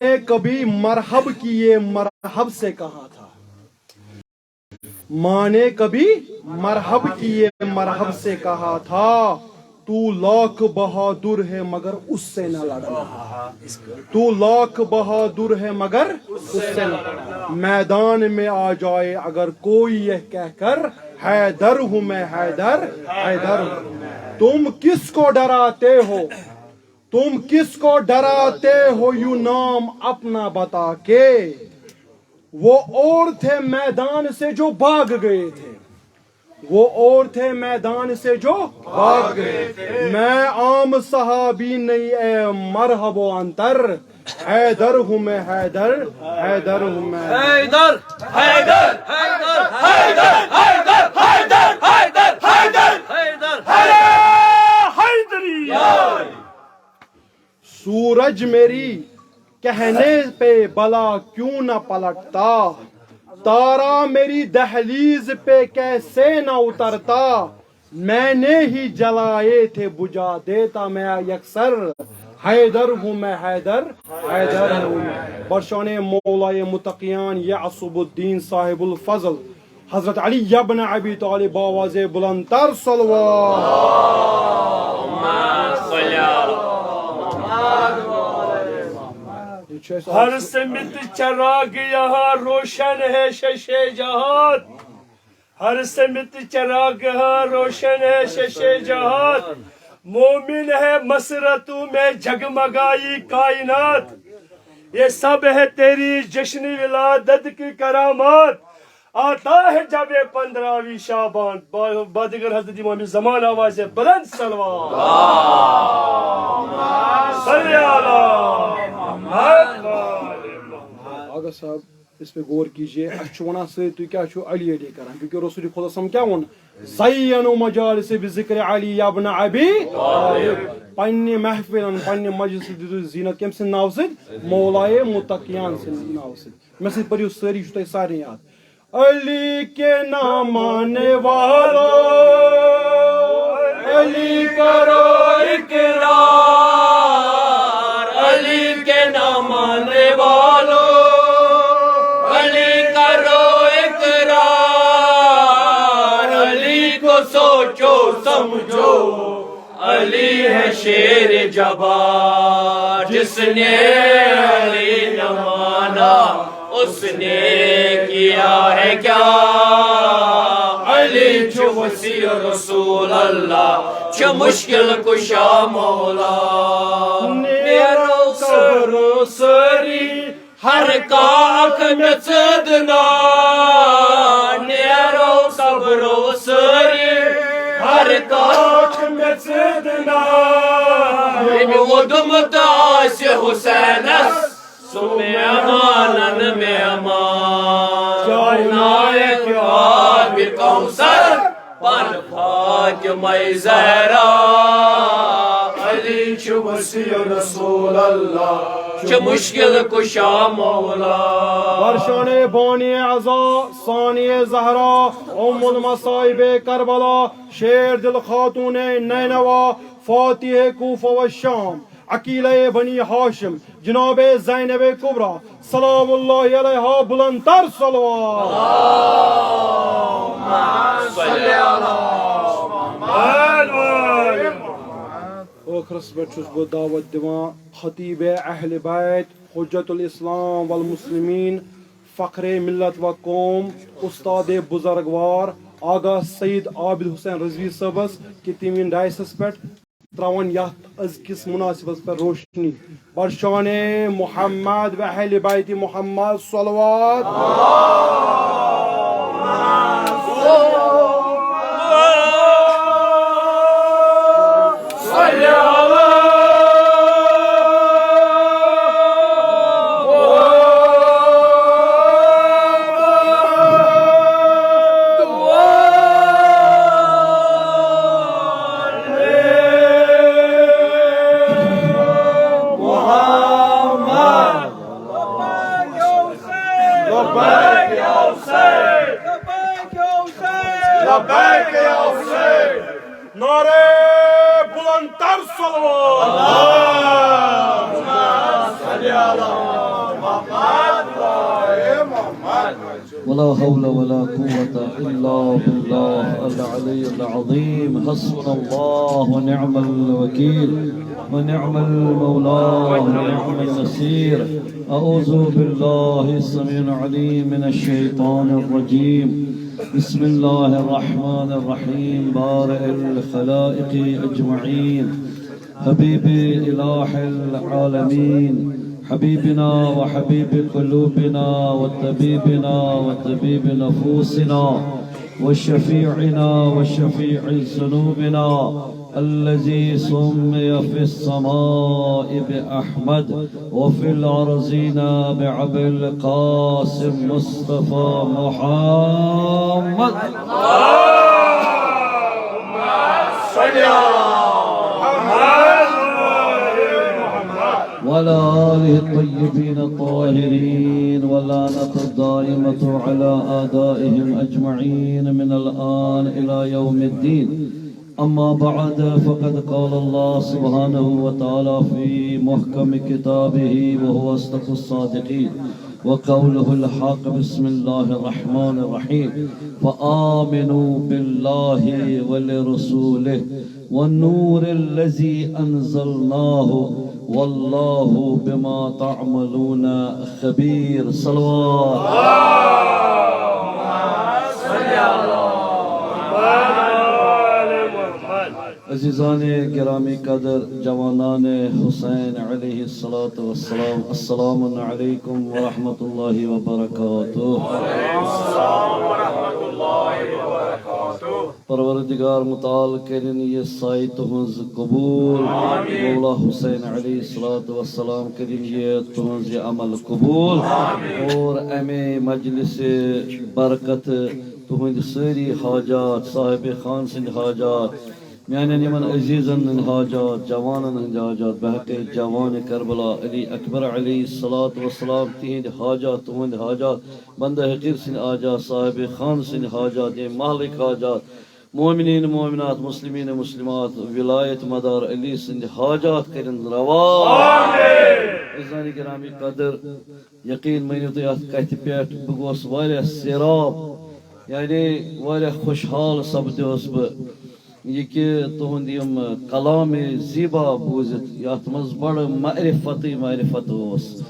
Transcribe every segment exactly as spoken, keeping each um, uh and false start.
نے کبھی مرحب کیے مرحب سے کہا تھا، ماں نے کبھی مرحب کیے مرحب سے کہا تھا، تو لاکھ بہادر ہے مگر اس سے نہ لڑنا، تو لاکھ بہادر ہے مگر اس سے نہ لڑنا۔ میدان میں آ جائے اگر کوئی یہ کہہ کر، حیدر ہوں میں حیدر، حیدر ہوں۔ تم کس کو ڈراتے ہو، تم کس کو ڈراتے ہو یوں نام اپنا بتا کے؟ وہ اور تھے میدان سے جو بھاگ گئے تھے، وہ اور تھے میدان سے جو بھاگ گئے تھے۔ میں عام صحابی نہیں اے مرحب و عنتر، حیدر ہوں میں حیدر، حیدر ہوں میں۔ حیدر، حیدر، حیدر، حیدر، حیدر، حیدر، حیدر، حیدر، حیدر، حیدری۔ سورج میری کہنے پہ بھلا کیوں نہ پلٹتا، تارا میری دہلیز پہ کیسے نہ اترتا، میں نے ہی جلائے تھے بجھا دیتا میں یکسر، حیدر ہوں میں حیدر، حیدر ہوں میں۔ برشان مولائے متقیان یعصب الدین صاحب الفضل حضرت علی ابن ابی طالب، آواز بلند تر صلوات۔ یہ چھُ اَسہِ ہر سمت چراغ یہاں روشن ہے شش جہات، ہر سمت چراغ یہاں روشن ہے شش جہات، مومن ہے مسرتوں میں جگمگائی کائنات، یہ سب ہے تیری جشن ولادت کی کرامات، آتا ہے جب یہ پندرہویں شعبان، با-، بادگر حضرت امام زمان، آواز بلند صلوات۔ صلی علی محمد۔ آغا صاحب، اس پہ غور کیجئے، اَسہِ چھُ وَنان سٲری، تُہۍ کیٛاہ چھُو علی علی کران؟ کیونکہ رسول خدا صلی اللہ علیہ وسلم کیٛاہ ووٚن؟ زینوا مجالس بذکر علی ابن ابی طالب۔ پننہِ محفلن، پننہِ مجلسہِ دِتو زینت کٔمۍ سٕنٛدِ ناوٕ سۭتۍ؟ مولائے متقیان سٕنٛدِ ناوٕ سۭتۍ۔ مےٚ سۭتۍ پٔرِو سٲری، یہِ چھُ تۄہہِ سارنٕے یاد۔ علی کے نہ ماننے والوں، علی کرو اقرار، علی کے نہ ماننے والوں، علی کرو اقرار، علی کو سوچو سمجھو، علی ہے شیر جبار، جس نے علی نہ مانا، اس نے کیا ہے کیا؟ علی چھُ وسیع رسول اللہ، چھُ مشکل کشا مولا۔ نیرو قبرو سٲری، ہر کانٛہہ میٚژ دٕنان، نیرو قبرو سٲری، ہر کانٛہہ میٚژ دٕنان۔ ییٚمہِ ووٚدمُت آسہِ حسینس، سُہ مہمانن مہمان۔ چاے نایک آبِ کوثر، پن فاطمہ زہرا۔ علی چھُ وسیع رسول اللہ، چھُ مشکل کشا مولا۔ برشان بانی عزا، ثانی زہرا، ام المصائب کربلا، شیر دل خاتون نینوا، فاتح کوفہ و شام، عقیلہ بنی ہاشم، جناب زینب کبریٰ، سلام اللہ علیہا، بلند تر صلوات۔ ٲخرس پٮ۪ٹھ چھُس بہٕ دعوت دِوان خطیب اہل بیت، حجت الاسلام والمسلمین، فخر ملت و قوم، استاد بزرگوار آغا سید عابد حسین رضوی صٲبس کہِ تِم یِن ڈائسس پٮ۪ٹھ۔ تراوان یتھ أزکِس مناسبس پٮ۪ٹھ روشنی۔ برشان محمد و اہل بیت محمد صلوات۔ لبیک یا حسین۔ لبیک یا حسین۔ نعرہ بلند تر صلوات۔ اللہم صل علی ولا حول ولا قوة إلا بالله العلي العظيم. حسبنا الله ونعم الوكيل ونعم المولى ونعم النصير. أعوذ بالله السميع العليم من الشيطان الرجيم. بسم الله الرحمن الرحيم. بارئ الخلائق أجمعين. حبيب إله العالمين، حبيبنا وحبيب قلوبنا وطبيبنا وطبيب نفوسنا وشفيعنا وشفيع ذنوبنا، الذي سمي في السماء بأحمد وفي الأرضين بأبي القاسم مصطفى محمد. وعلى آله الطيبين الطاهرين، واللعنة الدائمة على أعدائهم أجمعين من الآن إلى يوم الدين. أما بعد، فقد قال الله سبحانه وتعالى في محكم كتابه وهو أصدق الصادقين وقوله الحق: بسم الله الرحمن الرحيم: فآمنوا بالله ولرسوله والنور الذي أنزلناه والله بما تعملون خبير. صلوات. عزیزان گرامی قدر، جوانان حسین علیہ الصلوۃ والسلام، السلام علیکم ورحمۃ اللہ وبرکاتہ۔ پروردگار متعال کرن یہ سعی تہنز قبول۔ مولا حسین علیہ الصلوۃ والسلام کرن یہ تہنز یہ عمل قبول۔ اور امے مجلس برکت تہند ساری حاجات، صاحب خان سند حاجات، میانن یمن عزیزن ہند حاجات، جوانن ہند حاجات، بحق جوان کربلا علی اکبر علیہ الصلوۃ والسلام، تہند حاجات، تہند حاجات، بندہ حقیر سند حاجات، صاحب خان سند حاجات، یہ محلک حاجات، مومنین مومنات، مسلمین مسلمات، ولایت مدار علی سند حاجات کرن روا۔ عزیزان گرامی قدر، یقین مٲنِو تُہۍ اَتھ کَتھِ پٮ۪ٹھ، بہٕ گوس واریاہ سیراب، یعنی واریاہ خۄشحال سپدیوس بہٕ۔ یہِ کہِ تُہُنٛد یِم کلامِ زیبا بوٗزِتھ، یَتھ منٛز بَڑٕ معرفتٕے معرفت اوس۔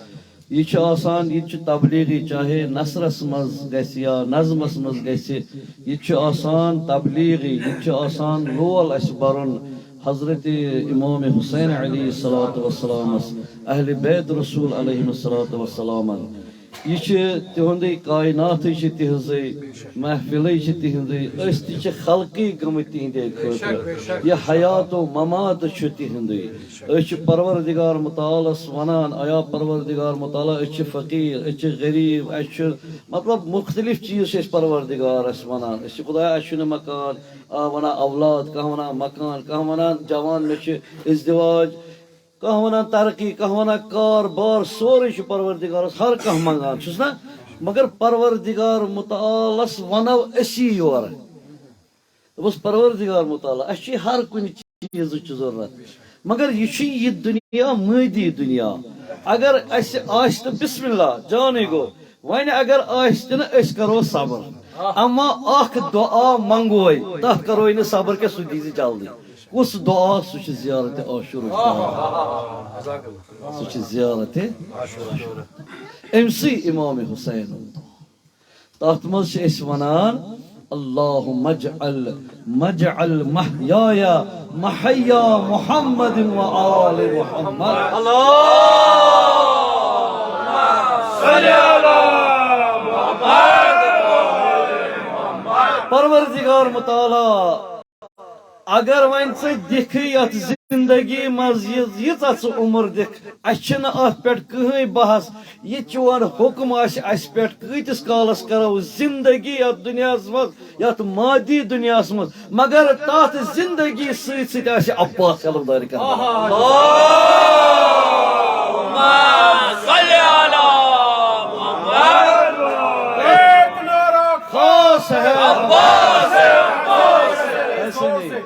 یہِ چھُ آسان، یہِ تہِ چھُ تبلیغی، چاہے نثرس منٛز گژھِ یا نظمس منٛز گژھِ، یہِ تہِ چھُ آسان تبلیغی، یہِ تہِ چھُ آسان لول اَسہِ بَرُن حضرت امام حسین علیہ الصلوۃ والسلامس، اہل بیت رسول علیہم الصلوۃ والسلامن۔ یہِ چھِ تِہُنٛدٕے، کائناتٕے چھِ تِہنٛزٕے، محفلٕے چھِ تِہنٛزٕے، أسۍ تہِ چھِ خلقی گٔمٕتۍ تِہنٛدے خٲطرٕ۔ یہِ حیات و ممات چھُ تِہنٛدٕے۔ أسۍ چھِ پروردگار متعالس ونان، ایا پروردگار متعالیٰ، أسۍ چھِ فقیٖر، أسۍ چھِ غریٖب، اَسہِ چھُ، مطلب، مختلف چیٖز چھِ أسۍ پروردگارس ونان۔ أسۍ چھِ، خدایا، اَسہِ چھُنہٕ مکان، آ، ونان اولاد، کانٛہہ ونان مکان، کانٛہہ ونان جوان، مےٚ چھِ ازدواج، کانٛہہ ونان ترقی، کانٛہہ ونان کار بار، سورُے چھُ پروردگارس، ہر کانٛہہ منٛگان چھُس نا، مگر پروردگار متعالس ونو أسی یورٕ۔ دوٚپُس، پروردگار متعالیٰ، اَسہِ چھِ ہر کُنہِ چیٖزٕچ ضروٗرت، مگر یہِ چھُ یہِ دُنیا مٲدی دُنیا۔ اگر اَسہِ آسہِ تہٕ بسم اللہ، جانٕے گوٚو، وۄنۍ اگر آسہِ تہِ نہٕ، أسۍ کرو صبر۔ اما اکھ دعا منگوے، تتھ کروے نہٕ صبر کینٛہہ، سُہ دیٖزِ جلدی۔ کُس دعا؟ سُہ چھُ زیارت عاشورہ۔ سُہ چھُ زیارت۔ أمۍ سٕے امام حسین۔ تتھ منٛز چھِ أسۍ ونان، اللہم اجعل، مجعل محیایا محیا محمد و آل محمد۔ پروردگار متعالیٰ، اگر وۄنۍ ژٕ دِکھٕے یتھ زندگی منٛز یہِ، ییٖژاہ ژٕ عمر دِکھ، اسہِ چھِنہٕ اتھ پٮ۪ٹھ کٕہٕنۍ بحث۔ یہِ چون حُکم آسہِ اسہِ پٮ۪ٹھ، کۭتِس کالس کرو زندگی یتھ دُنیاہس منٛز، یتھ مادی دُنیاہس منٛز، مگر تتھ زندگی سۭتۍ سۭتۍ آسہِ عباس علمدارِ کربلا۔ اللہم صل علی محمد۔ ایک نعرہ خاص ہے۔ عباس ہے، عباس ہے۔ ایسے نہیں۔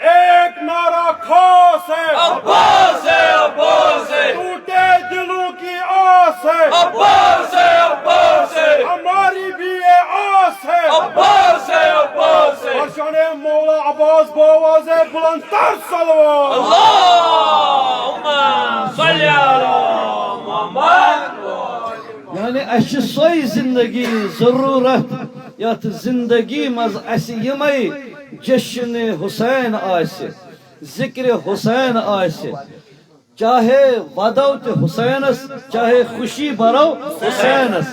ایک نعرہ خاص ہے۔ عباس ہے، عباس ہے۔ ٹوٹے دلوں کی آس ہے۔ عباس بوازے بلند تر صلوات۔ اللہم صل علی محمد۔ یعنی اَسہِ چھِ سۄے زندگی ضروٗرت، یَتھ زندگی منٛز اَسہِ یِمَے جشن حسین آسہِ، ذکر حسین آسہِ، چاہے ودو تہِ حسینس، چاہے خوشی برو حسینس۔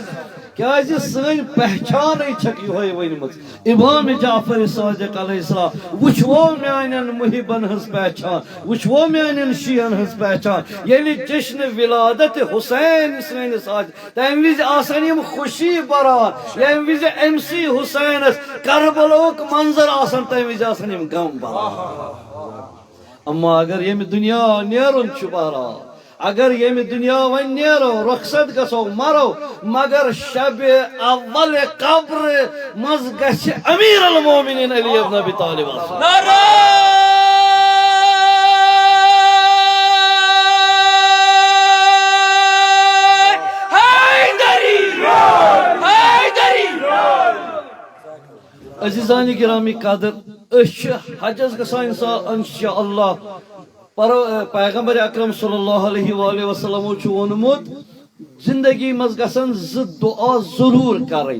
کیازِ سٲنۍ پہچانٕے چھکھ یِہوٚے ؤنمٕژ۔ امام جعفر صادق علیہ السلام، وٕچھوو میانٮ۪ن محبن ہٕنٛز پہچان، وٕچھوو میانٮ۪ن شیعن ہٕنٛز پہچان۔ ییٚلہِ جشن ولادت حسین سٲنِس آسہِ، تمہِ وِزِ آسن یِم خوشی بران، ییٚمہِ وِزِ ایم سی حسینس کربلہُک منظر آسن، تمہِ وِزِ آسن یِم غم بران۔ اما اگر ییٚمہِ دُنیا نیرُن چھُ بہرحال، اگر ییٚمہِ دُنیا وۄنۍ نیرو، رخصت گژھو، مرو، مگر شب اول قبر منٛز گژھِ امیر المومنین علی ابن ابی طالب آسُن۔ نعرہ حیدری! حیدری! عزیزان گرامی قدر، أسۍ چھِ حجس گژھان انشاءاللہ۔ پر-، پیغمبر اکرم صلی اللہ علیہ وآلہ وسلم چھُ ووٚنمُت، زندگی منٛز گژھن زٕ دعا ضروٗر کرٕنۍ۔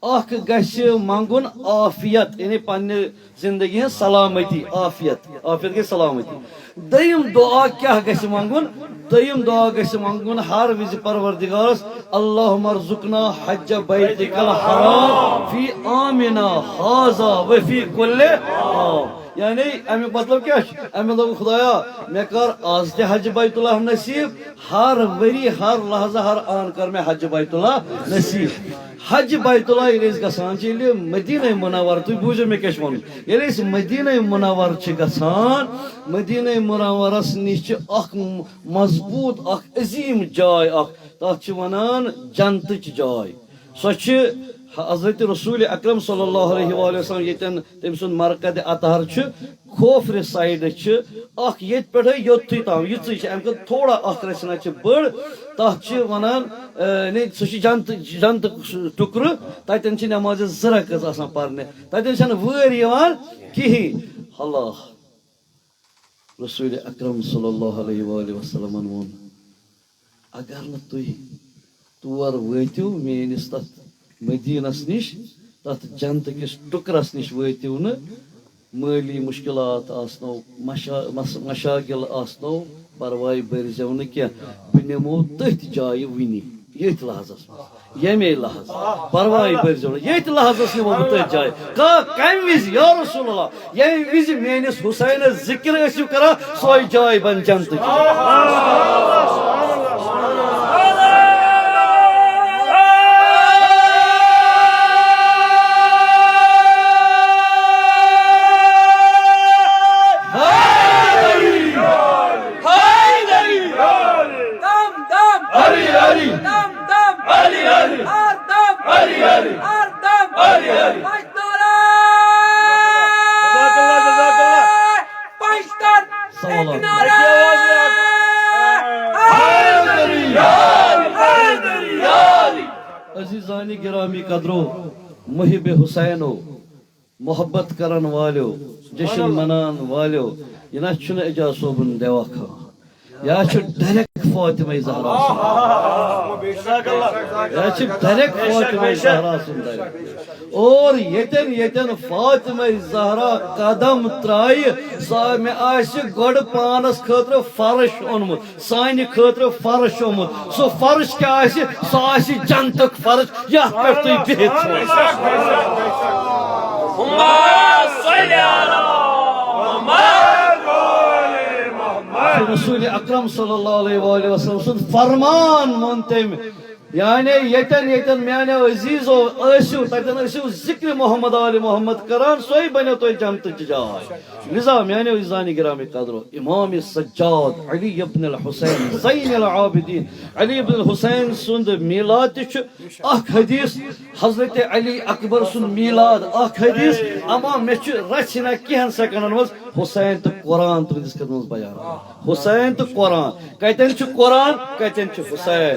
اکھ گژھِ منٛگُن عافیت، یعنی پننہِ زندگی ہٕنٛز سلامتی، عافیت، عافیت گٔے سلامتی۔ دوٚیِم دعا کیٛاہ گژھِ منٛگُن؟ دوٚیِم دعا گژھِ منٛگُن ہر وِزِ پروردگارس، اللہم ارزقنا حج بیتک الحرام فی عامنا ہذا و فی کل عام۔ یعنی امیُک مطلب کیٛاہ چھُ؟ امیُک مطلب، خدایا، مےٚ کر آز تہِ حج بیت اللہ نصیب، ہر ؤری، ہر لحظہ، ہر آن کر مےٚ حج بیت اللہ نصیب۔ حج بیت اللہ ییٚلہِ أسۍ گژھان چھِ، ییٚلہِ مدینہ منور، تُہۍ بوٗزِو مےٚ کیٛاہ چھُ وَنُن، ییٚلہِ أسۍ مدینہ منور چھِ گژھان، مدینہ منورس نِش چھِ اکھ مضبوٗط، اکھ عظیٖم جاے اکھ، تتھ چھِ ونان جنتٕچ جاے۔ سۄ چھِ حضرت رسول اکرم صلی اللہ علیہ وآلہ وسلم ییٚتٮ۪ن تٔمۍ سُنٛد مرقد اطہر چھُ، کھوفرِ سایڈٕ چھِ اکھ، ییٚتہِ پٮ۪ٹھے یوٚتتھٕے تام، یِژٕے چھِ، اَمہِ کھۄتہٕ تھوڑا اکھ رژھِ نہ چھِ بٔڑ، تتھ چھِ ونان، اے، نے، سُہ چھُ جنت، جنتُک سُہ ٹُکرٕ، تتٮ۪ن چھِ نمازِ زٕ رکعت آسان پرنہِ، تتٮ۪ن چھنہٕ وٲرۍ یِوان کِہیٖنۍ۔ اللہ رسول اکرم صلی اللہ علیہ وآلہ وسلمن ووٚن، اگر نہٕ تُہۍ تور وٲتِو، میٲنِس تتھ مدینس نِش، تتھ جنتہٕ کِس ٹُکرس نِش وٲتِو نہٕ، مٲلی مشکلات آسنو، مشا-، مس-، مشاغل آسنو، پرواے بٔرزیو نہٕ کینٛہہ، بہٕ نِمو تٔتھۍ جایہِ وُنی، ییٚتھۍ لحظس منٛز۔ ییٚمے لحظہٕ۔ پرواے بٔرزیو نہٕ۔ ییٚتھۍ لحظس نِمو بہٕ تٔتھۍ جایہِ۔ کا-، کمہِ وِزِ؟ یا رسول اللہ، ییٚمہِ وِزِ میٲنِس حسینس ذکر ٲسِو کران، سۄے جاے بن جنتٕچ۔ حیدری! دم دم! علی علی! دم دم! علی علی! ہر دم! علی علی! ہر دم! علی علی! پنچ نعرہ! جزاک اللہ، جزاک اللہ۔ پنچ تن! سوال۔ ایک نعرہ! حیدری! حیدری! عزیزان گرامی قدرو، محب حسینو، محبت کرن والیو، جشن منان والیو، یہِ نہ چھُنہٕ اعجاز صٲبُن دیوا کھان۔ یا چھُ ڈائریکٹ فاطمہ زہرا سُنٛد۔ یا چھُ ڈائریکٹ فاطمہ زہرا سُنٛد۔ اور ییٚتٮ۪ن ییٚتٮ۪ن فاطمہ زہرا قدم ترایہِ، سۄ مےٚ آسہِ گۄڈٕ پانس خٲطرٕ فرش اوٚنمُت۔ سانہِ خٲطرٕ فرش چھُ آمُت۔ سُہ فرش کیٛاہ آسہِ؟ سُہ آسہِ جنتُک فرش، یتھ پٮ۪ٹھ تُہۍ بِہِتھ چھِو۔ اللہم صل علی محمد۔ رسول اکرم صلی اللہ علیہ وآلہ وسلم سُنٛد فرمان ووٚن تٔمۍ، یعنی ییٚتٮ۪ن ییٚتٮ۪ن میانیو عزیزو ٲسِو، تتٮ۪ن ٲسِو ذکر محمد آل محمد کران، سۄے بنیو تۄہہِ جنتٕچ جاے۔ لذا میانیو عزیزان گرامی قدرو، امام سجاد علی ابن الحسین زین العابدین، علی ابن الحسین سُنٛد میلاد تہِ چھُ اکھ حدیث، حضرت علی اکبر سُنٛد میلاد اکھ حدیث، اما مےٚ چھُ رژھِ نہ کینٛہن سیکنڈن منٛز حسین تہٕ قرآن تُہنٛدِس خدمتس بیان۔ حسین تہٕ قرآن، کتٮ۪ن چھُ قرآن، کتٮ۪ن چھُ حسین؟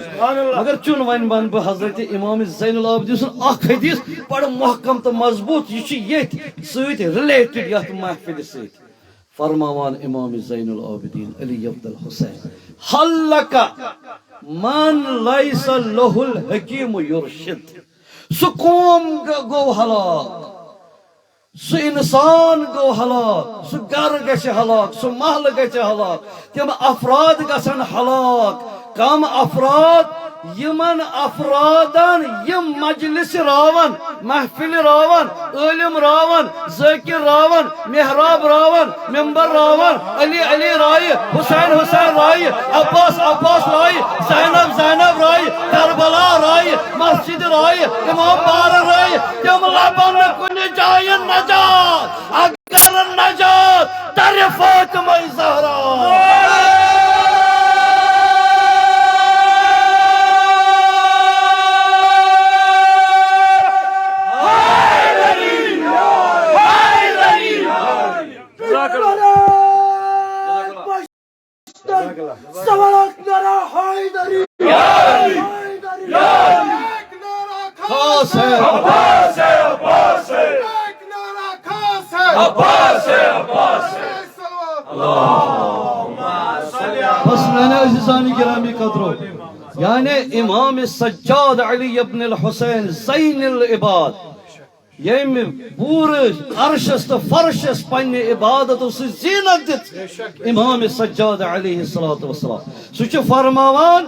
مگر چون وۄنۍ وَنہٕ بہٕ حضرت امام زین العابدین سُنٛد اکھ حدیث، بڑٕ محکم تہٕ مضبوط، یہِ چھُ ییٚتھۍ سۭتۍ related، یتھ محفلہِ سۭتۍ۔ فرماوان امام زین العابدین علی عبد الحسین، "ہلک من لیس لہ الحکیم یرشد"، سُہ قوم گ-، گوٚو ہلاک، سُہ انسان گوٚو ہلاک، سُہ گرٕ گژھِ ہلاک، سُہ محلہٕ گژھِ ہلاک، تِم افراد گژھن ہلاک۔ کم افراد؟ یِمن افرادن یِم مجلس راون، محفل راون، عٲلم راون، ذٲکر راون، محراب راون، ممبر راون، علی علی رایہِ، حسین حسین رایہِ، عباس عباس رایہِ، زینب زینب رایہِ، کربلا رایہِ، مسجد رایہِ، امام بارہ رایہِ، تِم لبن نہٕ کُنہِ جایہِ نجات۔ اگر نجات ترِ فاطمہ زہرا۔ سوال نعرہ حیدری۔ حیدری۔ ایک نعرہ خاص ہے۔ عباس ہے، عباس ہے۔ ایک نعرہ خاص ہے۔ عباس ہے، عباس ہے۔ صلوات۔ بس میانیو عزیزان گرامی قدرو، یعنی امام سجاد علی ابن الحسین زین العباد، ییٚمۍ پوٗرٕ عرشس تہٕ فرشس پننہِ عبادتو سۭتۍ زینت دِژ امام سجاد علیہ الصلوۃ والسلام۔ سُہ چھُ فرماوان،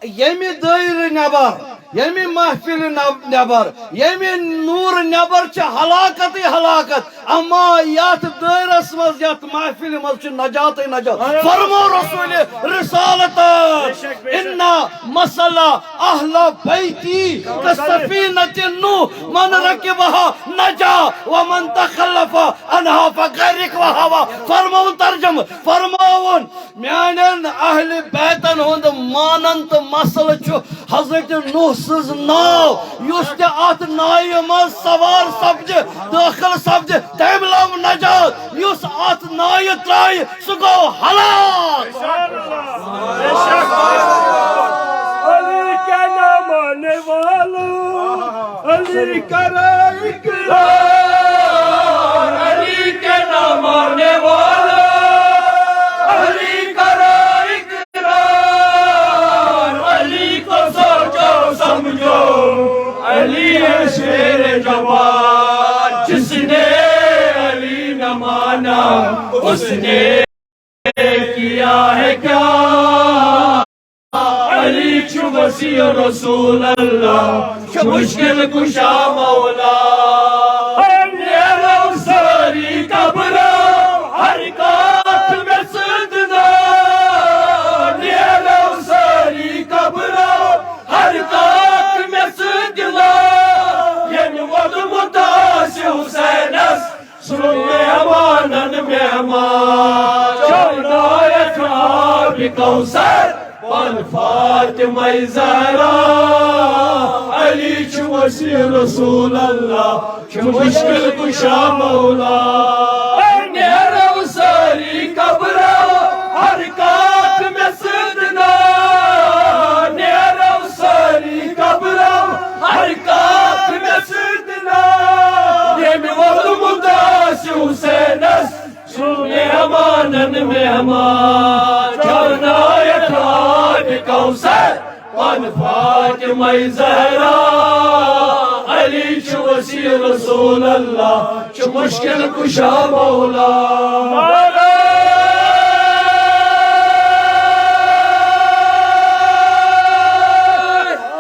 ییٚمہِ دٲیرٕ نٮ۪بر، ییٚمہِ محفلہِ نب-، نٮ۪بر، ییٚمہِ نوٗرٕ نٮ۪بر چھِ ہلاکتٕے ہلاکت، اما یتھ دٲیرس منٛز، یتھ محفلہِ منٛز چھُ نجاتٕے نجات۔ فرمو رسول رسالت، انا مثل اہل بیتی کسفینۃ نوح، من رکبہا نجا ومن تخلف عنہا فغرق وہوا۔ فرماوُن ترجمہٕ، فرماوُن، میانٮ۪ن اہل بیتن ہُنٛد مانن تہٕ مسلہٕ چھُ حضرت نوح سٕنٛز ناو، یُس تہِ اتھ نایہِ منٛز سوار سپدِ، دٲخل سپدِ، تٔمۍ لوٚب نجات، یُس اتھ نایہِ ترایہِ، سُہ گوٚو ہلاک۔ علی کے نام آنے والا، علی کرے اقرار، علی کے نام آنے والا، علی کرے اقرار، علی کو سوچو سمجھو، علی ہے شیر جوان، جس نے علی نہ مانا، اس نے کیا ہے کیا؟ علی چھُ وصی رسول اللہ، چھُ مشکل کشا مولا۔ نیرو سٲری قبرو، ہر کتھ مےٚ سۭتۍ دِلو۔ نیرو سٲری قبرو، ہر کتھ مےٚ سۭتۍ دِلو۔ ییٚمۍ ووٚنمُت آسہِ حسینس، سُہ مہمانن مہمان، چاونایتھ آبِ کوثر، پن فاطمہ زہرا۔ علی چھُ وصی رسول اللہ، چھُ مشکل کشا مولا۔ نیرو سٲری قبرو، ہر کتھ مےٚ سۭتۍ نا۔ نیرو سٲری قبرو، ہر کتھ مےٚ سۭتۍ نا۔ ییٚمۍ ووٚنمُت آسہِ حسینس، سُہ مہمانن مہمان، چاونایتھ آبِ کوثر، پن فاطمہ زہرا۔ علی چھُ وصی رسول اللہ، چھُ مشکل کشا مولا۔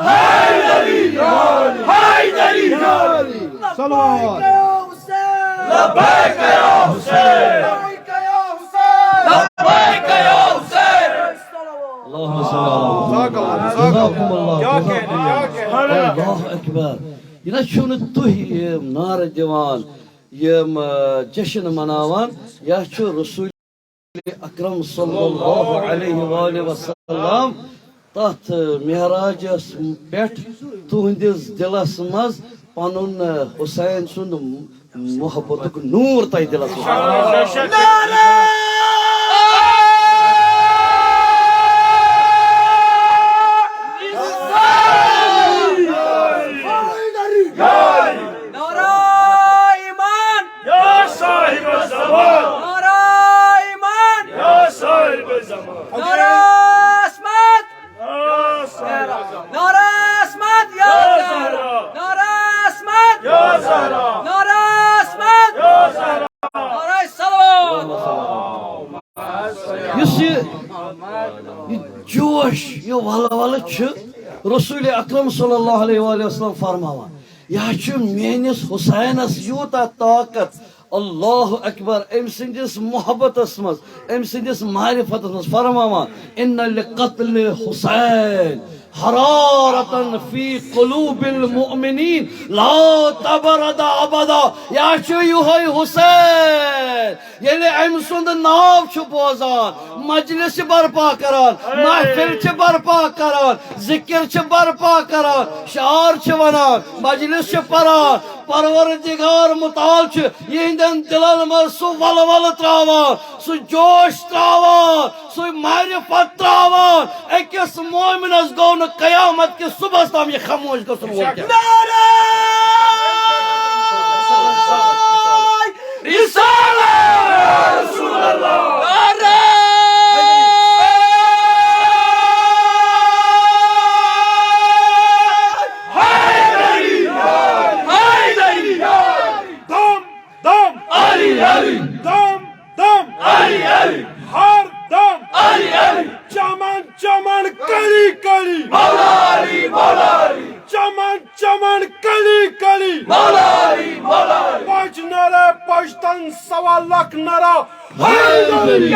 حیدری، حیدری۔ صلوات۔ لبیک یا حسین۔ لبیک یا حسین۔ اللہم صل علی محمد۔ جزاکم اللہ۔ جزاکم اللہ۔ اللہ اکبر۔ یہِ نہ چھُنہٕ تُہۍ یہِ نعرٕ دِوان، یِم، آ، جشن مناوان، یا چھُ رسول اکرم صلی اللہ علیہ وآلہ وسلم تتھ معراجس پٮ۪ٹھ تُہنٛدِس دِلس منٛز پنُن حسین سُنٛد محبتُک نور تۄہہِ دِلس منٛز۔ نعرہ! رسول اکرم صلی اللہ علیہ وآلہ وسلم فرماوان، یہِ حظ چھُ میٲنِس حسینس یوٗتاہ طاقت، اللہ اکبر، أمۍ سٕنٛدِس محبتس منٛز، أمۍ سٕنٛدِس معرفتس منٛز فرماوان، ان لقتل حسین حرارة فی قلوب المؤمنین لا تبرد ابدا۔ یہِ حظ چھُ یِہوٚے حسین۔ ییٚلہِ أمۍ سُنٛد ناو چھُ بوزان، مجلس چھِ برپا کران، محفل چھِ برپا کران، ذکر چھِ برپا کران، شعر چھِ ونان، مجلس چھِ پران، پروردگار متعال چھُ یِہنٛدٮ۪ن دلن منٛز سُہ ولولہٕ تراوان، سُہ جوش تراوان، سُہ معرفت تراوان۔ أکِس مومنس گوٚو نہٕ قیامت کِس صبحس تام یہِ خاموش گژھُن وول کینٛہہ۔ نعرہ رسالت۔ نعرہ حیدری۔ حیدری۔ دم دم علی علی۔ دم دم علی علی۔ ہر دم علی علی۔ چمن چمن کلی کلی۔ مولا علی، مولا علی۔ چمن چمن کلی کلی۔ مولا علی، مولا علی۔ پچ نرے پشتن سوا لکھ نرا۔ حیدری۔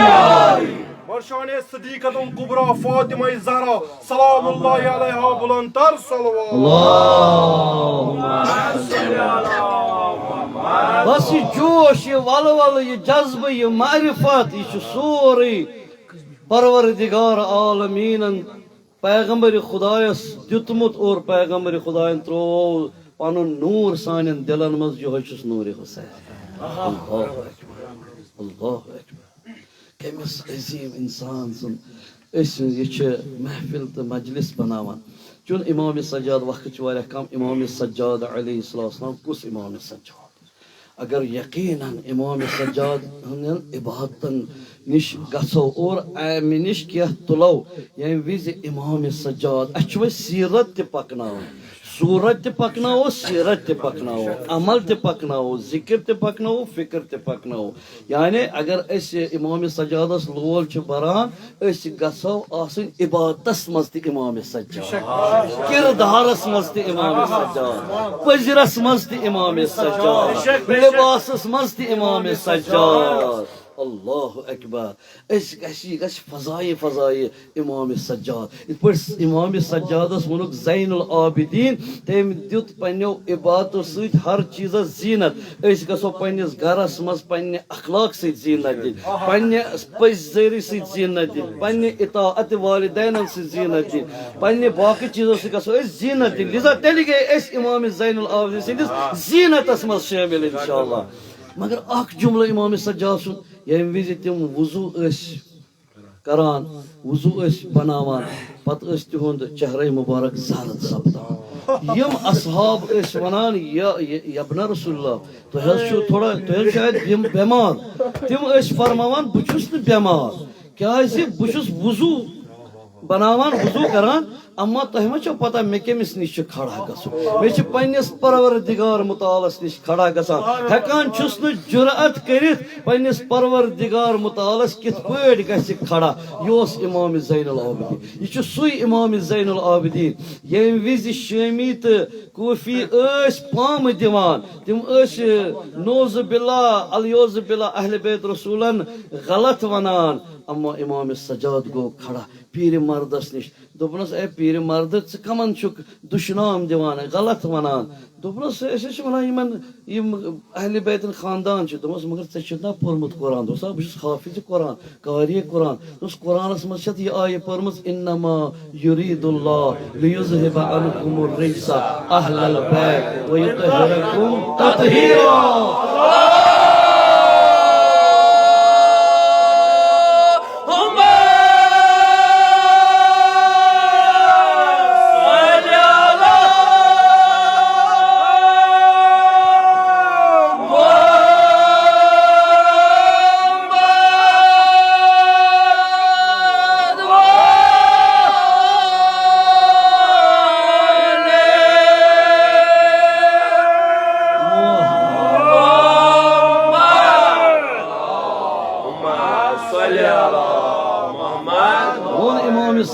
برشان صدیقتم کبریٰ فاطمہ زہرا سلام اللہ علیہا بلند تر صلوات۔ اللہم صل علی محمد۔ بس یہِ جوش، یہِ ولولہٕ، یہِ جذبہٕ، یہِ معرفت، یہِ چھُ سورُے پروردگار عالمیٖنن پیغمبر خدایس دیُتمُت اور پیغمبر خدایَن تروو پنُن نوٗر سانٮ۪ن دِلن منٛز، یِہوٚے چھُس نوٗرِ حسین۔ اللہ اکبر، اللہ اکبر۔ کٔمِس عظیٖم اِنسان سُنٛد أسۍ یہِ چھِ محفل تہٕ مجلس بناوان۔ چون امام سجاد وقت چھُ واریاہ کم، امام سجاد علیہ الصلوۃ والسلام کُس امام سجاد؟ اگر یقیناً امام سجاد ہٕنٛدٮ۪ن عبادتن نِش گژھو اور امہِ نِش کینٛہہ تُلو، ییٚمہِ وِزِ امام سجاد، اَسہِ چھُ وۄنۍ سیرت تہِ پکناوٕنۍ، صورت تہِ پکناوو، سیرت تہِ پکناوو، عمل تہِ پکناوو، ذکر تہِ پکناوو، فکر تہِ پکناوو۔ یعنی اگر أسۍ امام سجادس لول چھِ بران، أسۍ گژھو آسٕنۍ عبادتس منٛز تہِ امام سجاد، کردارس منٛز تہِ امام سجاد، پٔزرس منٛز تہِ امام سجاد، لباسس منٛز تہِ امام سجاد۔ اللہ اکبر۔ أسۍ گژھِ، یہِ گژھِ فضایہِ فضایہِ امام سجاد۔ یِتھ پٲٹھۍ امام سجادس ووٚنُکھ زین العابدین، تٔمۍ دیُت پننیو عبادتو سۭتۍ ہر چیٖزس زینت۔ أسۍ گژھو پننِس گرس منٛز پننہِ اخلاق سۭتۍ زینت دِنۍ، پننہِ پٔزۍ زٲری سۭتۍ زینت دِنۍ، پننہِ اطاعت والدینن سۭتۍ زینت دِنۍ، پننہِ باقٕے چیٖزو سۭتۍ گژھو أسۍ زینت دِنۍ۔ لہذا تیٚلہِ گٔے أسۍ امام زین العابدین سٕنٛدِس زینتس منٛز شٲمِل انشاءاللہ۔ مگر اکھ جملہٕ امام سجاد سُنٛد، ییٚمہِ وِزِ تِم وضو ٲسۍ کران، وضو ٲسۍ بناوان، پتہٕ ٲسۍ تِہُنٛد چہرے مبارک زرد سپدان۔ یِم اصحاب ٲسۍ ونان، یا، یا، یبنہ رسول اللہ، تُہۍ حظ چھِو تھوڑا، تُہۍ حظ چھِو اَتہِ بیم-، بٮ۪مار۔ تِم ٲسۍ فرماوان، بہٕ چھُس نہٕ بٮ۪مار، کیازِ بہٕ چھُس وضو بناوان، وضو کران، اما تۄہہِ ما چھو پتہ مےٚ کٔمِس نِش چھُ کھڑا گژھُن؟ مےٚ چھُ پننِس پروردگار متعالس نِش کھڑا گژھان، ہٮ۪کان چھُس نہٕ جرأت کٔرِتھ پننِس پروردگار متعالس کِتھ پٲٹھۍ گژھِ کھڑا۔ یہِ اوس امام زین العابدین، یہِ چھُ سُے امام زین العابدین، ییٚمہِ وِزِ شٲمی تہٕ کوفی ٲسۍ پامہٕ دِوان، تِم ٲسۍ نعوذ باللہ، الیعوذ باللہ، اہل بیت رسولن غلط ونان، اما امام سجاد گوٚو کھڑا پیٖرِ مردس نِش۔ دوٚپنس، اے پیٖرِ مرد، ژٕ کمن چھُکھ دُشنام دِوان، غلط ونان؟ دوٚپنس، أسۍ حظ چھِ ونان یِمن، یِم اہل بیتن خاندان چھِ۔ دوٚپمس، مگر ژےٚ چھُتھ نا پوٚرمُت قرآن؟ دوٚپُس، آ، بہٕ چھُس حافظ قرآن، قاری قرآن۔ دوٚپُس، قرآنس منٛز چھتھ یہِ آیہِ پٔرمٕژ، انما یرید اللہ لیذهب عنکم الرجس اہل البیت ویطہرکم تطہیرا۔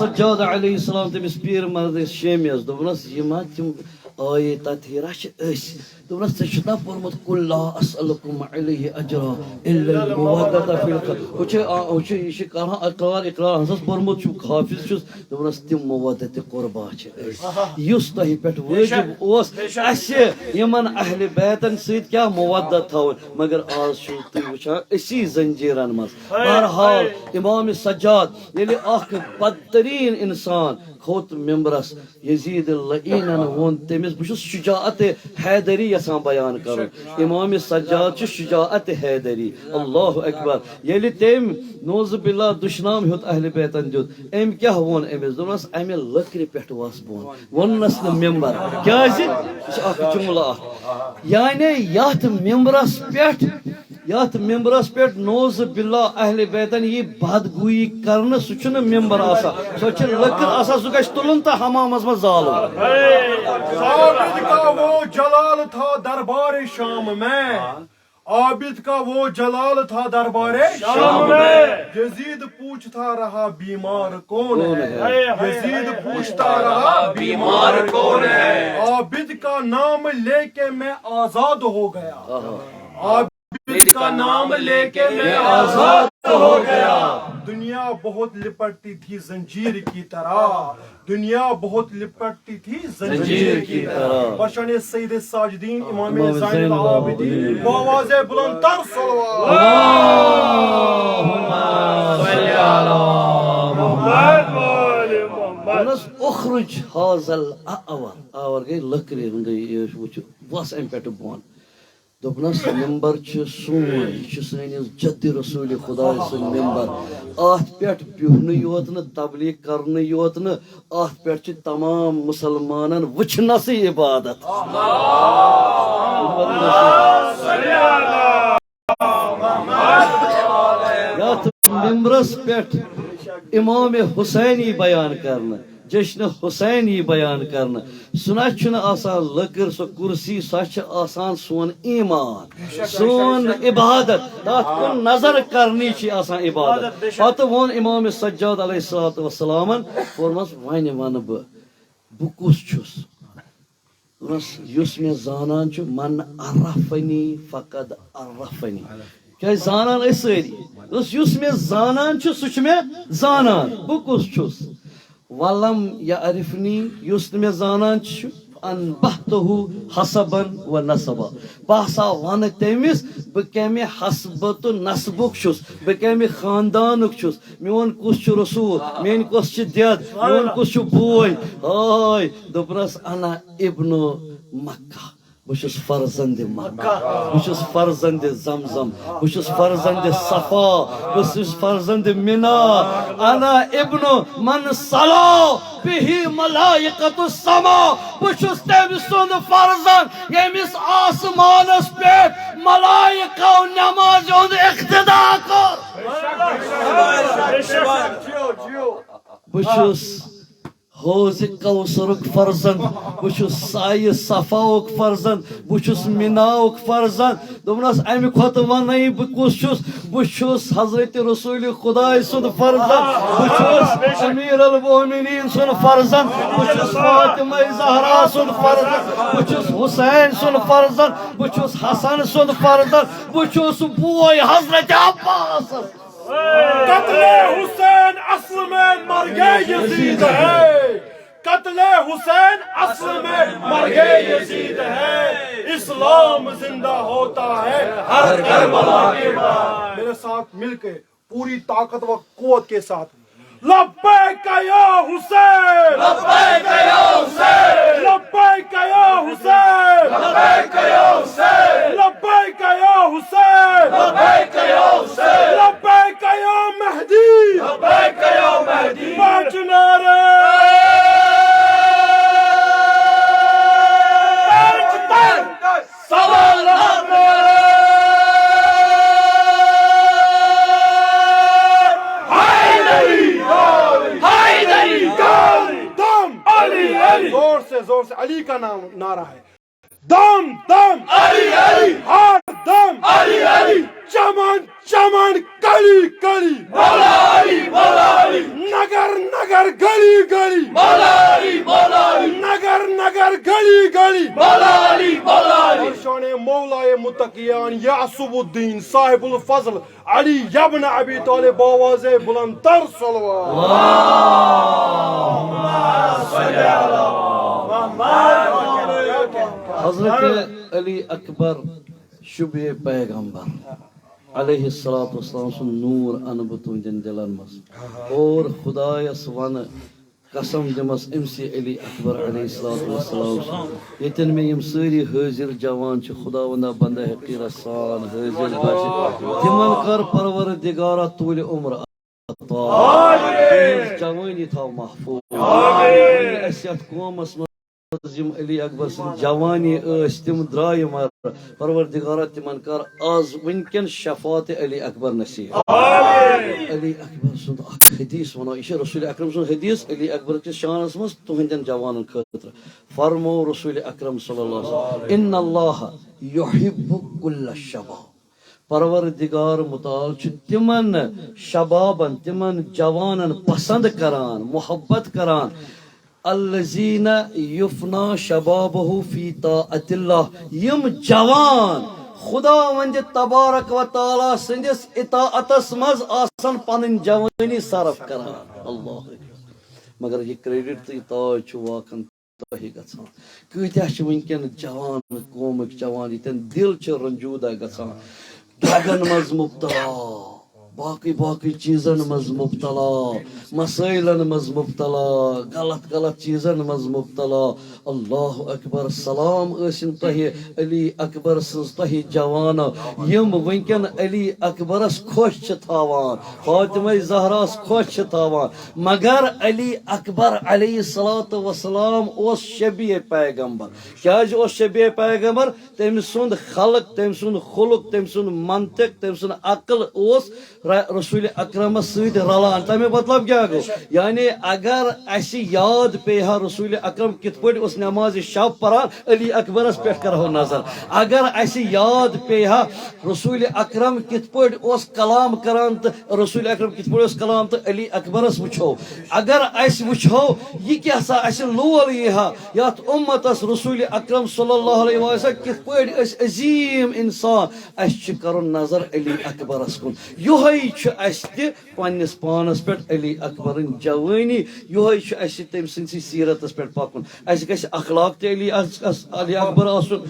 سجاد علیہ السلام تٔمِس پیٖر مردِس شیمِیَس دوٚپنَس، یہِ ما تِم آیے تطہیرہ چھِ أسۍ؟ دوٚپنَس، ژےٚ چھُتھ نا پوٚرمُت، "قل لا اسألکم علیہ اجرا الا المودۃ فی القربی"۔ ہُہ چھُ، آ، ہُہ چھُ، یہِ چھُ کران اقرار، اقرار، ہنسس پوٚرمُت چھُ، حافظ چھُس۔ دوٚپنَس، تِم مودت قربا چھِ أسۍ۔ یُس تۄہہِ پٮ۪ٹھ واجب اوس، اَسہِ یِمن اہلِ بیتن سۭتۍ کیٛاہ مودت تھاوٕنۍ، مگر آز چھِو تُہۍ وٕچھان أسی زنجیٖرن منٛز۔ بہرحال، امام سجاد ییٚلہِ اکھ بدترین انسان کھوٚت ممبرس، یزید لعینن ووٚن تٔمِس، بہٕ چھُس شجاعت حیدری یژھان بیان کرُن۔ امام سجاد چھُ شجاعت حیدری۔ اللہ اکبر۔ ییٚلہِ تٔمۍ نعوذ باللہ دُشنام ہیوٚت اہلِ بیتن دیُت، أمۍ کیٛاہ ووٚن أمِس؟ دوٚپنَس، "اَمہِ لٔکرِ پٮ۪ٹھ وَس بۄن۔" ووٚننَس نہٕ ممبر۔ کیٛازِ؟ یہِ چھُ اکھ جملہٕ اکھ۔ یعنی یَتھ ممبرَس پٮ۪ٹھ، یَتھ ممبرَس پٮ۪ٹھ نعوذ باللہ اہلِ بیتن یی بدگویی کرنہٕ، سُہ چھُنہٕ ممبر آسان۔ سۄ چھِ لٔکٕر آسان، سُہ گژھِ تُلُن تہٕ حمامَس منٛز زالُن۔ عابد کا وہ جلال تھا دربار شام میں، عابد کا وہ جلال تھا دربار شام میں۔ یزید پوچھتا رہا بیمار کون ہے؟ یزید پوچھتا رہا بیمار کون ہے؟ عابد کا نام لے کے میں آزاد ہو گیا۔ عابد کا نام لے کے میں آزاد ہو گیا۔ دنیا بہت لپٹتی تھی زنجیر کی طرح، دنیا بہت لپٹتی تھی زنجیر کی طرح۔ بر شان سید ساجدین امام زین العابدین، بآواز بلند تر صلوات۔ اللہم صل علی محمد۔ دوٚپنَس، "اخرج هذا الاعور"، آور گٔے لٔکرِ ہُنٛدٕے، یہِ وٕچھِو، وَس اَمہِ پٮ۪ٹھٕ بۄن۔ دوٚپنَس، "ممبر چھُ سون، یہِ چھُ سٲنِس جدِ رسول خدایہِ سُنٛد ممبر۔ اَتھ پٮ۪ٹھ بِہُنٕے یوت نہٕ، تبلیغ کرنٕے یوت نہٕ، اَتھ پٮ۪ٹھ چھِ تمام مُسلمانن وٕچھنَسٕے عبادت۔" یَتھ ممبرَس پٮ۪ٹھ امام حسین یی بیان کرنہٕ، جشن حسین یی بیان کرنہٕ۔ سُہ نہ چھُنہٕ آسان لٔکٕر، سۄ کُرسی، سۄ چھِ آسان سون ایمان، سون عبادت۔ تَتھ کُن نظر کرنی چھِ آسان عبادت۔ پتہٕ ووٚن امام سجاد علیہ الصلوۃ والسلامن، فرموومَس، "وۄنۍ وَنہٕ بہٕ، بہٕ کُس چھُس؟" دوٚپنَس، "یُس مےٚ زانان چھُ، من عرفنی فقد عرفنی۔" کیٛازِ زانان ٲسۍ سٲری۔ دوٚپنَس، "یُس مےٚ زانان چھُ، سُہ چھُ مےٚ زانان، بہٕ کُس چھُس۔ ولم یعرفنی"، یُس نہٕ مےٚ زانان چھُ، "انبہتہ حسبا و نسبا"، بہٕ ہسا وَنہٕ تٔمِس، بہٕ کَمہِ حسبہٕ تہٕ نسبُک چھُس، بہٕ کَمہِ خاندانُک چھُس، میون کُس چھُ رسول، میٲنۍ کۄس چھِ دٮ۪د، میون کُس چھُ بوے۔ ہاے، دوٚپنَس، "انا ابن مکہ"، بہٕ چھُس فرزند مکہ، بہٕ چھُس فرزند زمزم، بہٕ چھُس فرزند صفا، بہٕ چھُس فرزند منا۔ انا ابن من صلا بہ ملائکۃ السما، بہٕ چھُس تٔمۍ سُنٛد فرزند، ییٚمِس آسمانس پٮ۪ٹھ ملائکو نمازِ ہُنٛد اقتدا کوٚر۔ بہٕ چھُس حوض کوثرُک فرزند، بہٕ چھُس سایہِ صفاہُک فرزند، بہٕ چھُس مناہُک فرزند۔ دوٚپنَس، "اَمہِ کھۄتہٕ وَنَے بہٕ کُس چھُس؟" بہٕ چھُس حضرت رسول خداے سُنٛد فرزند، بہٕ چھُس امیر المومنین سُنٛد فرزند، بہٕ چھُس فاطمہ زہرا سُنٛد فرزند، بہٕ چھُس حسین سُنٛد فرزند، بہٕ چھُس حسن سُنٛد فرزند، بہٕ چھُس بوے حضرت عباسس۔ قتل حسین اصل میں مر گئے یزید ہے، قتل حسین اصل میں مر گئے یزید ہے، اسلام زندہ ہوتا ہے ہر کربلا کے بعد۔ میرے ساتھ مل کے پوری طاقت و قوت کے ساتھ، لبیک یا حسین، لبیک یا حسین، لبیک یا حسین، لبیک یا حسین، لبیک یا حسین، لبیک یا حسین، لبیک یا مہدی، لبیک یا مہدی۔ پانچ نعرے۔ پانچ، پانچ۔ سلام۔ حیدری، حیدری، دم۔ علی، علی۔ زور سے، زور سے علی کا نام، نعرہ ہے۔ دم دم علی علی، ہر دم علی علی، چمن چمن، کلی کلی، مولا علی، مولا علی، نگر نگر، گلی گلی، مولا علی، مولا علی، نگر نگر، گلی گلی، مولا علی، مولا علی۔ شان مولائے متقیان یعصب الدین صاحب الفضل علی ابن ابی طالب، بآواز بلند تر صلوات۔ حضرت علی اکبر شبیہ پیغمبر علیہ الصلوۃ والسلام سُنٛد نور اَنہٕ بہٕ تُہنٛدٮ۪ن دِلن منٛز۔ اور خدایس ونہٕ، قسم دِمس أمۍ سی علی اکبر علیہ الصلوۃ والسلام سُنٛد، ییٚتٮ۪ن مےٚ یِم سٲری حٲضِر جوان چھِ، خداوندا، بندہ حقیٖرس سان حٲضِر بچہِ، تِمن کر پروردگارا طوٗلِ عمر عطا۔ تِہنٛز جوٲنی تھاو محفوظ۔ اَسہِ یتھ قومس منٛز یِم علی اکبر سٕنٛز جوانی ٲسۍ، تِم درٛایہِ مگر، پروردگارا، تِمن کر از وٕنکٮ۪ن شفاعت علی اکبر نصیب۔ علی اکبر سُنٛد اکھ حدیث ونو، یہِ چھُ رسول اکرم سُنٛد حدیث علی اکبر کِس شانس منٛز تُہنٛدٮ۪ن جوانن خٲطرٕ۔ فرمو رسول اکرم صلی اللہ علیہ وسلم، ان اللہ یحب کل شباب۔ پروردگار متعال چھُ تِمن شبابن، تِمن جوانن پسند کران، محبت کران۔ الذین یفنا شبابہ فی طاعت اللہ، یِم جوان خداوند تبارک و تعالیٰ سٕنٛدِس اطاعتس منٛز آسن پنٕنۍ جوٲنی صرف کران۔ اللہ اکبر۔ مگر یہِ کریڈٹ تہٕ یہِ تاج چھُ واقعن تۄہہِ گژھان۔ کۭتیاہ چھِ وٕنکٮ۪ن جوان، قومٕکۍ جوان، ییٚتٮ۪ن دِل چھِ رنجوٗدہ گژھان، ڈرگن منٛز مبتلا، باقٕے باقٕے چیٖزن منٛز مبتلا، مسٲیلن منٛز مبتلا، غلط غلط چیٖزن منٛز مبتلا۔ اللہ اکبر، سلام ٲسِن تۄہہِ علی اکبر سٕنٛز، تۄہہِ جوانو، یِم وٕنکٮ۪ن علی اکبرس خۄش چھِ تھاوان، فاطمہ زہراہس خۄش چھِ تھاوان۔ مگر علی اکبر علیہ الصلوۃ والسلام اوس شبیہ پیغمبر۔ کیازِ اوس شبیہ پیغمبر؟ تٔمۍ سُنٛد خلق، تٔمۍ سُنٛد خلق، تٔمۍ سُنٛد منطق، تٔمۍ سُنٛد عقل اوس ر-، رسول اکرمس سۭتۍ رلان۔ تمیُک مطلب کیٛاہ گوٚو؟ یعنی اگر اسہِ یاد پیٚیہِ ہا رسول اکرم کِتھ پٲٹھۍ اوس نمازِ شب پران، علی اکبرس پٮ۪ٹھ کرہو نظر۔ اگر اسہِ یاد پیٚیہِ ہا رسول اکرم کِتھ پٲٹھۍ اوس کلام کران تہٕ رسول اکرم کِتھ پٲٹھۍ اوس کلام تہٕ علی اکبرس وٕچھو۔ اگر اسہِ وٕچھو یہِ کیٛاہ سا اسہِ لول یی ہا یتھ امتس رسول اکرم صلی اللہ علیہ وسلم کِتھ پٲٹھۍ ٲسۍ عظیٖم انسان، اسہِ چھُ کرُن نظر علی اکبرس کُن۔ یِہوٚے چھُ اسہِ تہِ پننِس پانس پٮ۪ٹھ علی اکبرٕنۍ جوٲنی، یِہوٚے چھُ اسہِ تٔمۍ سٕنٛدسٕے سیرتس پٮ۪ٹھ پکُن۔ اسہِ گژھِ اخلاق تہِ علی اکس-، علی اکبر آسُن،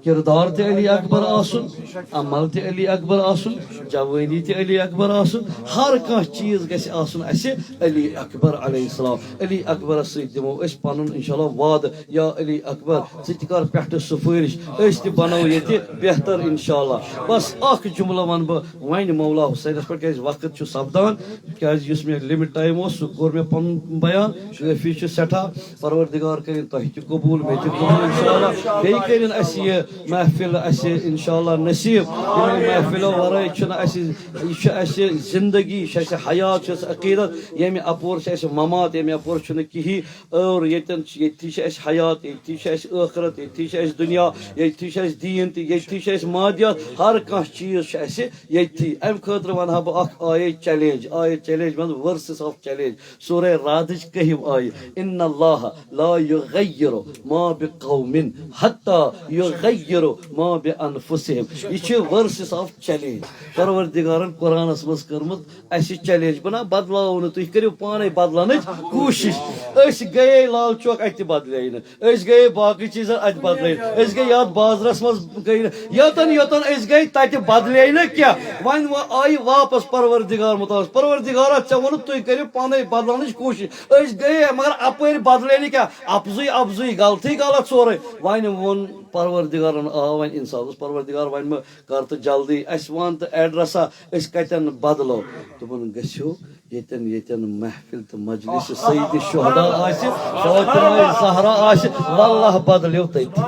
کردار تہِ علی اکبر آسُن، عمل تہِ علی اکبر آسُن، جوٲنی تہِ علی اکبر آسُن، ہر کانٛہہ چیٖز گژھِ آسُن اسہِ علی اکبر علیہ السلام۔ علی اکبرس سۭتۍ دِمو أسۍ پنُن انشاءاللہ وعدٕ، یا علی اکبر، ژٕ تہِ کر پٮ۪ٹھٕ سفٲرِش، أسۍ تہِ بنو ییٚتہِ بہتر انشاءاللہ۔ بس اکھ جملہٕ ونہٕ بہٕ وۄنۍ مولا حسینس پٮ۪ٹھ، کیازِ وقت چھُ سپدان، کیازِ یُس مےٚ لمٹ ٹائم اوس سُہ کوٚر مےٚ پنُن بیان، کٲفی چھُ سٮ۪ٹھاہ۔ پروردگار کٔرِن تۄہہِ تہِ قبول، مےٚ تہِ قبول انشاءاللہ۔ بیٚیہِ کٔرِن اسہِ یہِ محفل اسہِ انشاءاللہ نصیب۔ یِمو محفلو ورٲے چھُنہٕ اسہِ، یہِ چھُ اسہِ زندگی، یہِ چھُ اسہِ حیات، چھُ اسہِ عقیدت، ییٚمہِ اپور چھُ اسہِ ممات، ییٚمہِ اپور چھُنہٕ کِہی۔ اور ییٚتٮ۪ن چھِ، ییٚتھی چھِ اسہِ حیات، ییٚتھی چھِ اسہِ ٲخرت، ییٚتھی چھِ اسہِ دُنیا، ییٚتھی چھِ اسہِ دیٖن تہِ، ییٚتھی چھِ اسہِ مادیات، ہر کانٛہہ چیٖز چھُ اسہِ ییٚتھی۔ امہِ خٲطرٕ ونہٕ ہا بہٕ اکھ آیے چیلنج، آیے چیلنج ونہٕ verses of challenge۔ سورہ رعدٕچ کٔہِم آیہِ، ان اللہ لا یغیر ما بقوم حتی یغیر ما بانفسہم۔ یہِ چھِ verses of challenge۔ پروردگارن قرآنس منٛز کٔرمٕژ اسہِ چیلنج، بہٕ نہ بدلاوو نہٕ، تُہۍ کٔرِو پانے بدلنٕچ کوٗشش۔ أسۍ گٔیے لال چوک، اتہِ تہِ بدلے نہٕ۔ أسۍ گٔیے باقٕے چیٖزن اتہِ بدلٲوِتھ۔ أسۍ گٔے یتھ بازرس منٛز گٔے نہٕ۔ یوٚتن یوٚتن أسۍ گٔے تتہِ بدلے نہٕ کینٛہہ۔ وۄنۍ وۄنۍ آیہِ واپس پروردگار متعالس۔ پروردگارا، ژےٚ ووٚنُتھ تُہۍ کٔرِو پانے بدلاونٕچ کوٗشش۔ أسۍ گٔیے مگر اپٲرۍ بدلے نہٕ کینٛہہ۔ اپزُے اپزُے، غلطٕے غلط سورُے۔ وۄنۍ ووٚن پروردگارن، آو وۄنۍ انسانس۔ پروردگار، وۄنۍ مہ کر تہٕ جلدی، اسہِ ون تہٕ ایڈریسا، أسۍ کتٮ۪ن بدلو؟ دوٚپُن، گٔژھِو ییٚتٮ۪ن ییٚتٮ۪ن محفل تہٕ مجلس سید شہدا آسہِ، فاطمہ زہرا آسہِ، واللہ بدلیو تٔتی۔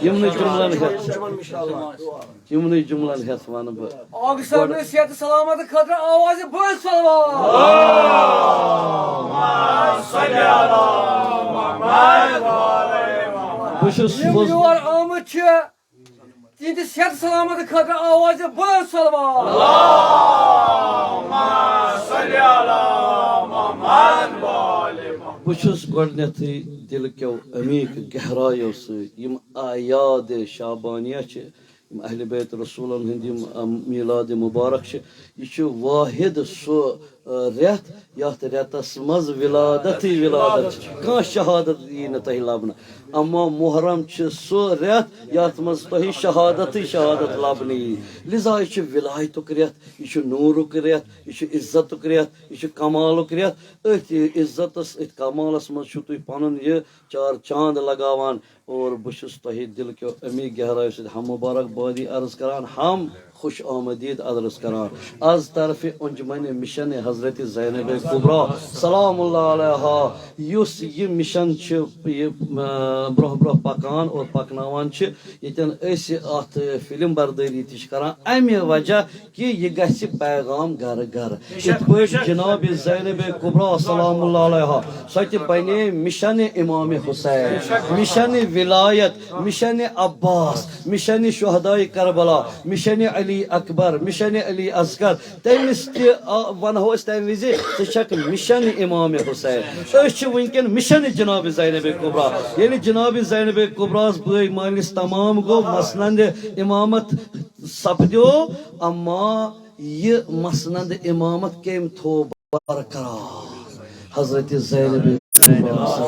یِمنٕے جملن ہٮ۪تھ، یِمنٕے جملن ہٮ۪تھ ونہٕ بہٕ۔ آگسٹ صٲب نے صحت سلامت خٲطرٕ آواز بٔڑ صلوات۔ چھُس یِم فض- یور آمٕتۍ چھِ، تِہنٛدِ صحت سلامت خٲطرٕ آوازِ بلند صلوات۔ بہٕ چھُس گۄڈٕنیتھٕے دِلہٕ کیو عمیٖق گہرایو سۭتۍ یِم اعیاد شعبانیہ چھِ، یِم اہل بیت رسولن ہٕنٛدۍ یِم، ام، میلاد مبارک چھِ، یہِ چھُ واحد سُہ، ا، رٮ۪تھ یتھ رٮ۪تس منٛز ولادتٕے ولادت چھِ، کانٛہہ شہادت یی نہٕ تۄہہِ لبنہٕ۔ اما محرم چھِ سُہ رٮ۪تھ یتھ منٛز تۄہہِ شہادتٕے شہادت لبنہٕ یی۔ لذا یہِ چھُ ولایتُک رٮ۪تھ، یہِ چھُ نوٗرُک رٮ۪تھ، یہِ چھُ عزتُک رٮ۪تھ، یہِ چھُ کمالُک رٮ۪تھ۔ أتھۍ عزتس، أتھۍ کمالس منٛز چھِو تُہۍ پنُن یہِ چار چاند لگاوان۔ اور بہٕ چھُس تۄہہِ دِلہٕ کیو اَمی گہرایو سۭتۍ ہم مبارک بادی عرض کران، ہم خوش آمدید عرض کران۔ از طرفِ انجمن مشن حضرت زینب کبریٰ سلام اللہ علیہا، یُس یہِ مشن چھِ، یہِ، آ، برونٛہہ برونٛہہ پکان اور پکناوان چھِ، ییٚتٮ۪ن أسۍ اتھ فلم بردٲری تہِ چھِ کران، امہِ وجہ کہِ یہِ گژھِ پیغام گرٕ گرٕ۔ یِتھ پٲٹھۍ جناب زینب کبریٰ سلام اللہ علیہا، سۄ تہِ بنے مشن امام حسین، مشن ولایت، مشن عباس، مشن شہداء کربلا، مشن علی اکبر، مشن علی اصغر۔ تٔمِس تہِ، آ، ونہو أسۍ تمہِ وِزِ، ژٕ چھکھ مشن امام حسین۔ أسۍ چھِ وٕنکیٚن مشن جناب زینب کبریٰ۔ ییٚلہِ جناب زینب کبریٰ ہس بٲے مٲلِس تمام گوٚو، مسند امامت سپدیو، اما یہِ مسند امامت کٔمۍ تھوو برقرار؟ حضرت زینب کبریٰ،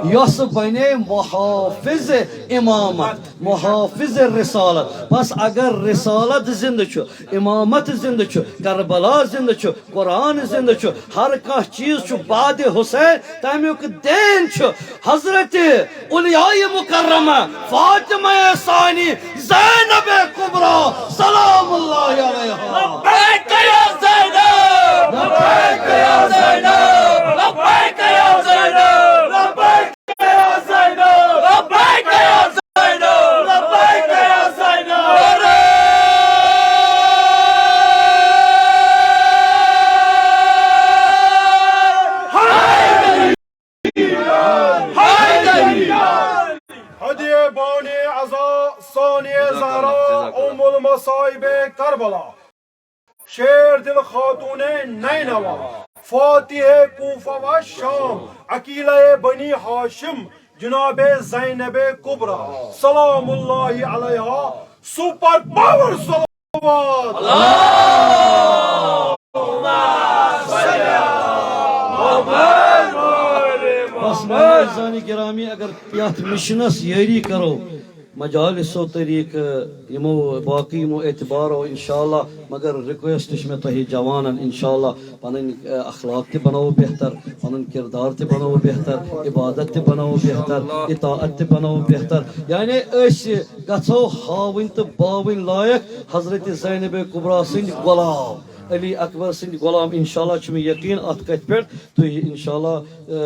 یۄس بنے محافظ امامت، محافظ رسالت۔ بس اگر رسالت زندٕ چھُ، امامت زندٕ چھُ، کربلا زندٕ چھُ، قرآن زندٕ چھُ، ہر کانٛہہ چیز چھُ بعد حسین، تمیُک دین چھُ حضرت اولیاء مکرمہ فاطمہ ثانی زینب کبریٰ سلام اللہ علیہا۔ لبیک یا زینب، لبیک یا زینب، لبیک یا زینب، لبیک یا زینب، لبیک یا زینب، لبیک یا زینب۔ حیدری! ہدیہ بانِ عزا ثانیہ زہرا ام المصائب کربلا، شیر دل خاتون نینوا، فاتح کوفہ و شام، عقیلہ بنی ہاشم، جناب زینب کبریٰ سلام اللہ علیہا، سپر پاور صلوات۔ بس میانہِ عزیزانِ گرامی، اگر یتھ مشنس یٲری کرو، مجالسو طریقہٕ، یِمو باقٕے یِمو اعتبارو، انشاءاللہ، مگر request چھِ مےٚ تۄہہِ جوانن، انشاءاللہ، پنٕنۍ، ا، اخلاق تہِ بناوو بہتر، پنُن کردار تہِ بناوو بہتر، عبادت تہِ بناوو بہتر، اطاعت تہِ بناوو بہتر۔ یعنی أسۍ گژھو ہاوٕنۍ تہٕ باوٕنۍ لایق حضرت زینب کبریٰ سٕنٛدۍ غلام، علی اکبر سٕنٛدۍ غلام۔ انشاءاللہ چھُ مےٚ یقین اتھ کتھِ پٮ۪ٹھ تُہۍ انشاءاللہ، ا،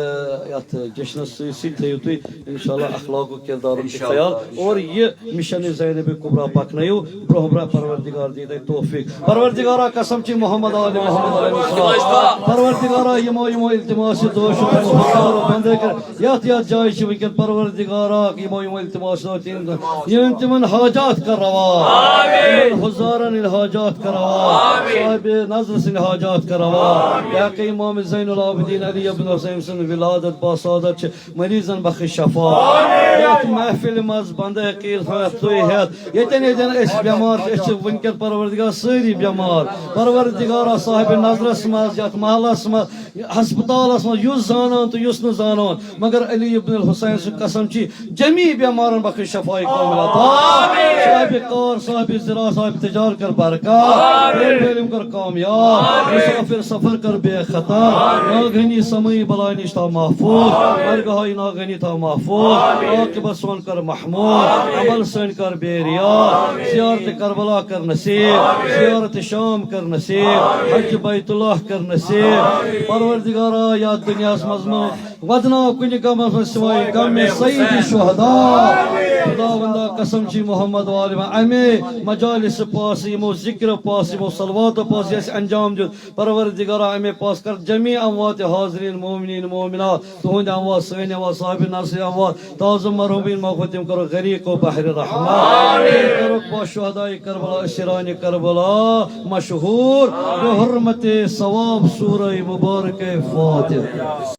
یتھ جشنس سۭتۍ سۭتۍ تھٲیِو تُہۍ انشاءاللہ اخلاق و کردارُک تہِ خیال۔ اور یہِ مشن زینب کبریٰ پکنٲیِو برونٛہہ برونٛہہ، پروردگار دی تۄہہِ توفیق۔ پروردگارا، قسم چی محمد آل محمد علیہ السلام۔ پروردگارا، یِمو یِمو التماس چھِ دعا چھُ تھوٚومُت، حضور بندے کر، یتھ یتھ جایہِ چھِ وٕنکیٚن، پروردگارا، یِمو یِمو التماس چھِ دعا تِم، یِم تِمن حاجات کر روا، یِمن حضارن ہٕنٛدۍ حاجات کر روا، صاحب نظر سٕنٛدۍ حاجات کر روا۔ یا کہ امام زین العابدین علی ابن حسین سٕنٛز ولادت باسعادت چھِ، مریضن بخش شفا۔ یتھ محفل منٛز بندے عقیل ہٮ۪تھ تُہۍ ہٮ۪تھ، ییٚتٮ۪ن ییٚتٮ۪ن أسۍ بٮ۪مار چھِ، أسۍ چھِ وٕنکٮ۪ن پروردگار سٲری بٮ۪مار۔ پروردگارا، صاحب نظرس منٛز، یتھ محلس منٛز، ہسپتالس منٛز، یُس زانان تہٕ یُس نہٕ زانان، مگر علی ابن الحسین سٕنٛز قسم چھِ، جمی بٮ۪مارن بخش شفا کاملہ عطا۔ صاحب کار، صاحب زراعت، صاحب تجارت کر برکات، علم کر کامیاب، مسافر سفر کر بے خطا، ناگہنی سمائی بلائی نش تھاو محفوظ، درگاہی ناگہنی تھاو محفوظ، عاقبت سون کر محمود، عمل سٲنۍ کر بے ریا، زیارت کربلا کر نصیب، زیارت شام کر نصیب، حج بیت اللہ کر نصیب۔ پروردگارا، یتھ دنیاہس منٛز مہ ودنا کُنہِ غمس منٛز سوائے غمِ سید شہداء۔ خداوندا قسم چھی محمد والے اَمے مجالس پاس، یِمو ذکر پاس، یِمو صلوات پاس یہِ اَسہِ انجام دیُت۔ پروردگارا، اَمے پاس کر جمیع اموات حاضرین مومنین مومنات، تُہُنٛد اموات، سٲنۍ اموات، صاحب ناصر اموات، تعظم مرحومین مغفرت، تِم کرو غریق و بحر رحمت۔ تِم کرو پاس شہداء کربلا، اسیران کربلا مشہور بحرمت ثواب سورہ مبارک فاتحہ۔